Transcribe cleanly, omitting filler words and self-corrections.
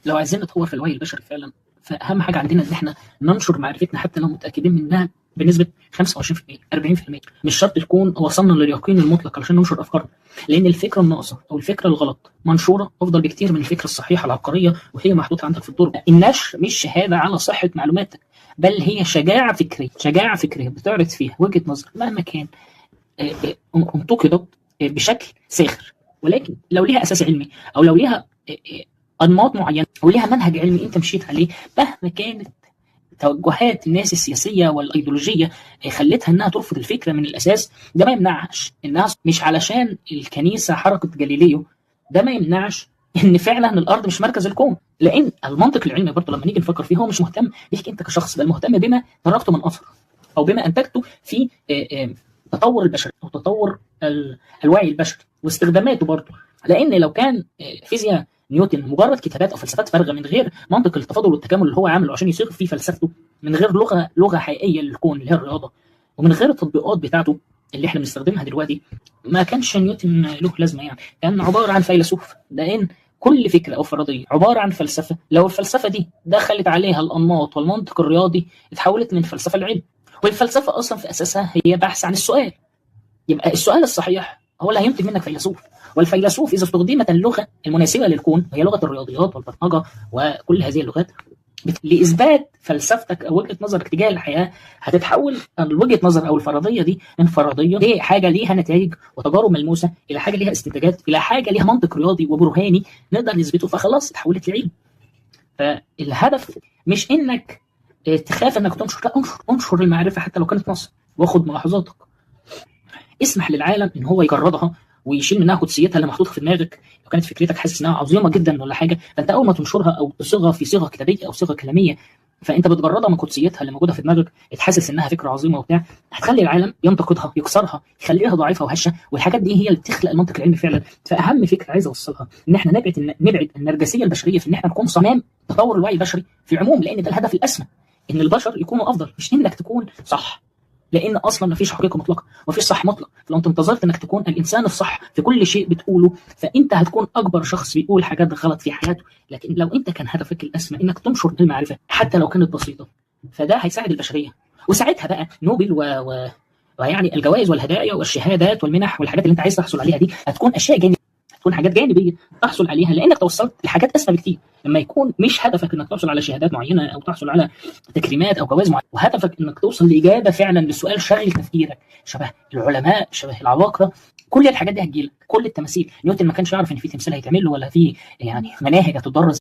لو عايزين نطور في الوعي البشري فعلا، فاهم حاجة عندنا ان احنا ننشر معرفتنا حتى لو متاكدين منها بنسبة 25%، 40%. مش شرط تكون وصلنا لليقين المطلق علشان ننشر افكارنا، لان الفكرة الناقصة او الفكرة الغلط منشورة افضل بكتير من الفكرة الصحيحة العبقرية وهي محطوطة عندك في الدرج. النشر مش شهادة على صحة معلوماتك، بل هي شجاعة فكرية، شجاعة فكرية بتعرض فيها وجهه نظر مهما كان انتقدت بشكل ساخر، ولكن لو ليها اساس علمي او لو ليها انماط معينة او ليها منهج علمي انت مشيت عليه، مهما كانت توجهات الناس السياسية والايديولوجيه خلتها انها ترفض الفكرة من الاساس، ده ما يمنعش انها مش علشان الكنيسة حركة جاليليو، ده ما يمنعش ان فعلا الارض مش مركز الكون. لان المنطق العلمي برضه لما نيجي نفكر فيه هو مش مهتم بيك انت كشخص، بل مهتم بما تركته من اثر او بما انتجته في تطور البشري او تطور الوعي البشري واستخداماته برضه. لان لو كان فيزياء نيوتن مجرد كتابات او فلسفات فارغة من غير منطق التفاضل والتكامل اللي هو عامله عشان يصيغ فيه فلسفته، من غير لغة حقيقية للكون اللي هي الرياضة، ومن غير التطبيقات بتاعته اللي احنا بنستخدمها دلوقتي، ما كانش نيوتن له لازمه، يعني كان عبارة عن فيلسوف. لان كل فكرة او فرضية عبارة عن فلسفة، لو الفلسفة دي دخلت عليها الانماط والمنطق الرياضي اتحولت من فلسفة لعلم. والفلسفة اصلا في اساسها هي بحث عن السؤال، يبقى السؤال الصحيح هو اللي هينتج منك فيلسوف. والفيلسوف اذا استخدمت اللغة المناسبة للكون، وهي لغة الرياضيات والبرمجة وكل هذه اللغات، لاثبات فلسفتك او وجهه نظرك تجاه الحياة، هتتحول وجهه نظر او الفرضية دي من فرضية لحاجة ليها نتائج وتجارب ملموسة، الى حاجة ليها استنتاجات، الى حاجة ليها منطق رياضي وبرهاني نقدر نثبته، فخلاص اتحولت لعلم. فالهدف مش انك تخاف انك تنشر، لا، انشر، انشر المعرفة حتى لو كانت نص، واخد ملاحظاتك. اسمح للعالم ان هو يجردها ويشيل منها قدسيتها اللي محطوطة في دماغك. لو كانت فكرتك حاسس انها عظيمة جدا ولا حاجة، فانت اول ما تنشرها او تصيغها في صيغة كتابيه او صيغة كلامية، فانت بتجردها من قدسيتها اللي موجودة في دماغك، تحسس انها فكرة عظيمة وبتاع، هتخلي العالم ينتقدها، يكسرها، يخليها ضعيفة وهشه، والحاجات دي هي اللي بتخلق المنطق العلمي فعلا. فاهم فكرة عايز اوصلها ان احنا نبعد النرجسية البشرية في ان احنا نكون صمام تطور الوعي البشري في العموم، لان ده الهدف الاسمى، ان البشر يكونوا افضل، مش انك تكون صح، لان اصلا مفيش حقيقة مطلقه، مفيش صح مطلق. فلو انت انتظرت انك تكون الانسان الصح في كل شيء بتقوله، فانت هتكون اكبر شخص بيقول حاجات غلط في حياته. لكن لو انت كان هدفك الاسمى انك تنشر المعرفة حتى لو كانت بسيطة، فده هيساعد البشرية. وساعتها بقى نوبل ويعني الجوائز والهدايا والشهادات والمنح والحاجات اللي انت عايز تحصل عليها دي هتكون اشياء جانبيه، هتكون حاجات جانبيه تحصل عليها لانك توصلت لحاجات اسمى بكتير. لما يكون مش هدفك انك تحصل على شهادات معينة او تحصل على تكريمات او جوائز معينة، وهدفك انك توصل لاجابة فعلا لسؤال شاغل تفكيرك، شبه العلماء، شبه العباقرة، كل الحاجات دي هتجيلك. كل التماثيل، نيوتن ما كانش يعرف ان في تمثال هيتعمل له ولا في يعني مناهج هتدرس.